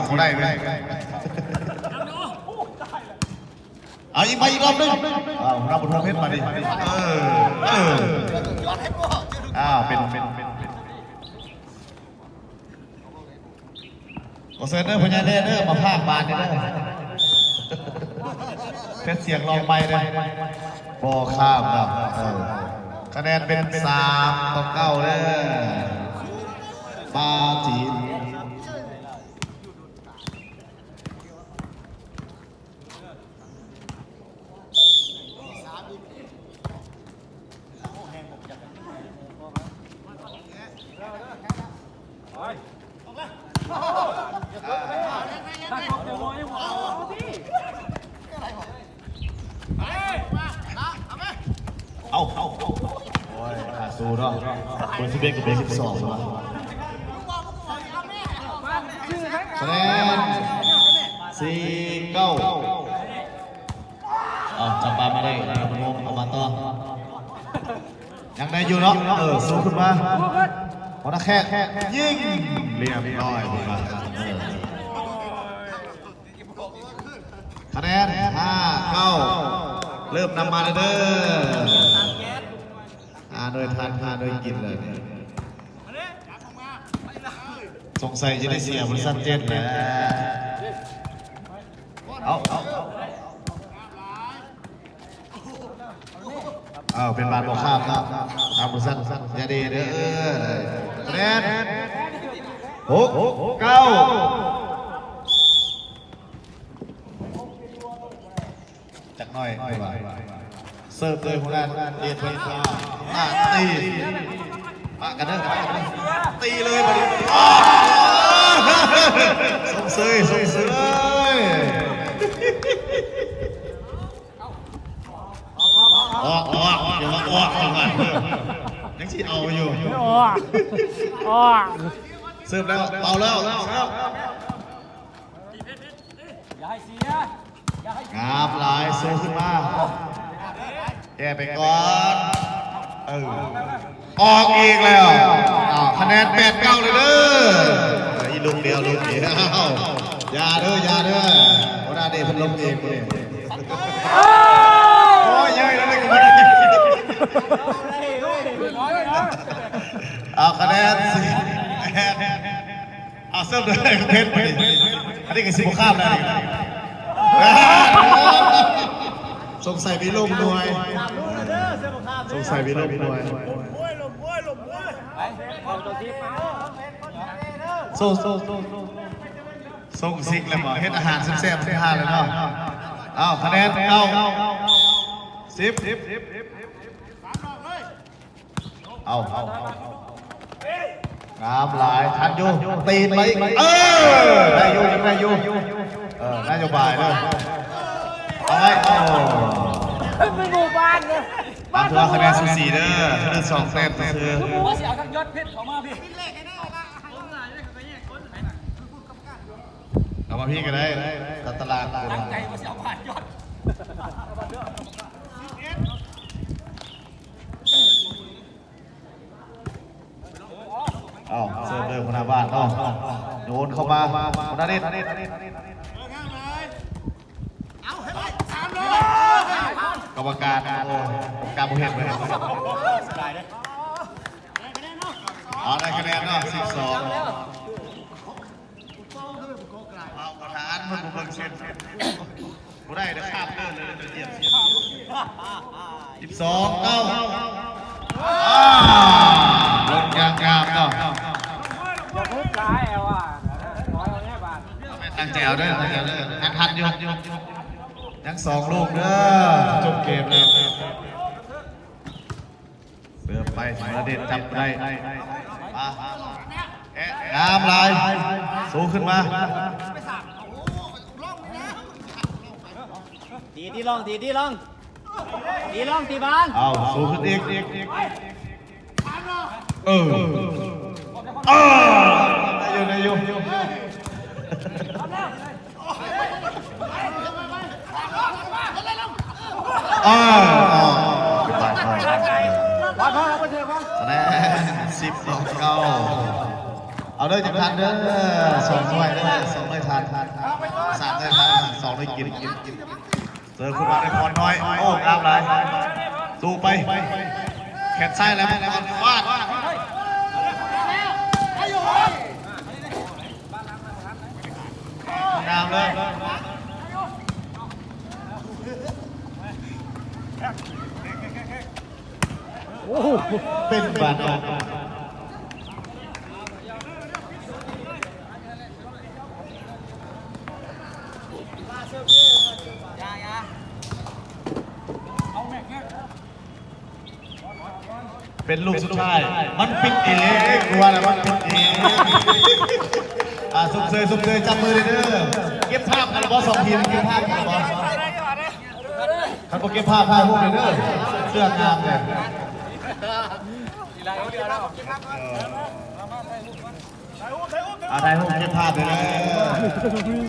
ບໍ່ໄດ້ເວີຍ. ເອົາອີກ ມາອີກລອບໜຶ່ງ. ເອົາ ຮັບບົດຮວມເຮັດບາດນີ້. ເອີ ເອີ ອ່າ ເປັນ ເປັນ ເປັນ ຂໍເຊີນເດີ ພໍ່ໃຫຍ່ແດ່ເດີ ມາພາກບາດນີ້ເດີ ເຮັດສຽງລອງໄມ້ເດີ. ບໍ່ຂ້າມເນາະ. ເອີ ຄະແນນເປັນສາມຕໍ່ເກົ້າເດີ ປາຈີນ. ເອົາ ເອົາ ໂອ້ຍ ຫາສູ້ເນາະ ເບີສິບເອັດກັບເບີສິບສອງເນາະ. ຄະແນນ ສີ່ ເກົ້າ. ເອົາ ຈັບປາມາໄດ້ ເອົາມາຕໍ່ ຍັງໄດ້ຢູ່ເນາະ. ເອີ ສູ້ຂຶ້ນມາ ຫົວໜ້າແຂ້ງຍິງ ລຽບຮ້ອຍ ເອີ ຄະແນນ ຫ້າ ເກົ້າ. ເລີ່ມນຳມາແລ້ວເດີ ຫ້າໜ່ວຍທານ ຫ້າໜ່ວຍກິນເລີຍ. ສົງໄສຈະໄດ້ເສຍບໍລິສັດເຈັດແຫຼະ. ເອົາ ເອົາ ເອົາ ເປັນບາດບໍ່ຂ້າມເນາະ ທາງບໍລິສັດ ຢ່າເດເດີ. ເອີ ຄະແນນ ຫົກ ເກົ້າ. ຈັກໜ້ອຍ ເສີບເລີຍຫົວໜ້າເດດເພິ່ນ ມາຕີ ປະກັນເດີ ປະກັນເດີ ຕີເລີຍບາດນີ້. ຊົມເຊີຍ ຊົມເຊີຍ. ອອກ ອອກ ຢ່າວ່າອອກ ເພິ່ນວ່າ ຍັງຊິເອົາຢູ່. ອອກ ອອກ ເສີບແລ້ວ ເປົ່າແລ້ວ ເສີບ. ຢ່າໃຫ້ເສຍ ຢ່າໃຫ້ເສຍ. ງາມຫຼາຍ ໂຊຂຶ້ນມາ ແກ້ໄປກ່ອນ. ເອີ ອອກອີກແລ້ວ. ອ້າວ ຄະແນນ ແປດ ເກົ້າ ເລີຍເດີ. ອີກລູກດຽວ ລູກດຽວ. ຢ່າເດີ ຢ່າເດີ ຫົວໜ້າເດເພິ່ນລົງເອງມື້ນີ້. ໂອ້ຍ ເຍີ້ຍແລ້ວ ເອົາຄະແນນ ເອົາ ເສີບໂດຍເພັດໄປ. ອັນນີ້ກໍຊິບໍ່ຂ້າມແລ້ວນີ້. ສົງໄສມີລົມໜ່ວຍ ສົງໄສມີລົມໜ່ວຍ. ໂຊ ໂຊ ໂຊ ສົ່ງຊິກແລ້ວບໍ່? ເຮັດອາຫານແຊບໆ ໃຫ້ທານແລ້ວເນາະ. ເອົາ ຄະແນນ ເກົ້າ ສິບ. ເອົາ ເອົາ ງາມຫຼາຍ ທັນຢູ່ ຕີນໄປອີກ. ເອີ ໄດ້ຢູ່ ຍັງໄດ້ຢູ່. ເອີ ນະໂຍບາຍເດີ ເອົາໄວ້. ໂອ້ ເປັນໝູ່ບ້ານເດີ ມາຖືວ່າຄະແນນສູສີເດີ ຄືໜຶ່ງສອງແຕ້ມຊື່ໆ. ວ່າຊິເອົາທັງຍອດເພັດເຂົ້າມາພີ້. ເອົາມາພີ້ກໍໄດ້ ຕັດຕະຫຼາດ. ຕັ້ງໃຈວ່າຊິເອົາຜ່ານຍອດ. ເອົາ ເສີບເດີ ຫົວໜ້າບ້ານເນາະ ໂຍນເຂົ້າມາ ຫົວໜ້າເດັດ. ກຳມະການ ໂອ້ ກຳມະການບໍ່ເຫັນເລີຍ. ເອົາ ໄດ້ຄະແນນເນາະ ສິບສອງ. ເອົາ ປະທານເພິ່ນບໍ່ເບິ່ງເສັ້ນ ບໍ່ໄດ້ເດີ ຂ້າມເດີ ເລີຍຈະຢຽບ ສິບສອງ ເກົ້າ. ອ່າ ລົງຢ່າງງາມເນາະ. ຢ່າພຸດຫຼາຍ ເອົາວ່າ ຖອຍອອກແນ່ບາດ. ຕັ້ງໃຈເອົາເດີ ຕັ້ງໃຈເອົາເດີ ຍັງທັນຢູ່ ຍັງສອງລູກເດີ ຈົບເກມແລ້ວ. ເສີບໄປ ມະລະເດັດ ຈັບໄດ້ ມາ ແອະ ງາມຫຼາຍ ໂຊຂຶ້ນມາ. ຕີ ຕີລອງ ຕີ ຕີລອງ ຕີລອງ ຕີບາງ. ເອົາ ໂຊຂຶ້ນອີກ ເອີ ເອີ ໄດ້ຢູ່ ໄດ້ຢູ່. ເອີ ອອກ ບາດອອກ ຄະແນນ ສິບ ຕໍ່ ເກົ້າ. ເອົາເດີຈັກທ່ານເດີ ສອງໜ່ວຍເດີ ສອງໜ່ວຍທ່ານ ສາມໜ່ວຍທ່ານ ສອງໜ່ວຍກິນ ເສີບຂຶ້ນມາໄດ້ພອນນ້ອຍ ໂອ້ ງາມຫຼາຍ ສູ້ໄປ ແຂນຊ້າຍແລ້ວ ຟາດ ງາມເລີຍ ໂອ້ໂຫ ເປັນບາດ ເປັນລູກສຸດທ້າຍ ມັນປິດເອງ ກວ່າແລ້ວມັນປິດເອງ ອ່າ ຊົມເຊີຍ ຊົມເຊີຍ ຈັບມືເດີ ເກັບພາບກັນບໍ່ ສອງທີມ ເກັບພາບກັນບໍ່ ຄັນບໍ່ເກັບພາບ ຖ່າຍຮູບເດີ ເສື້ອງາມເລີຍ ອ່າ ຖ່າຍຮູບ ເກັບພາບເດີ.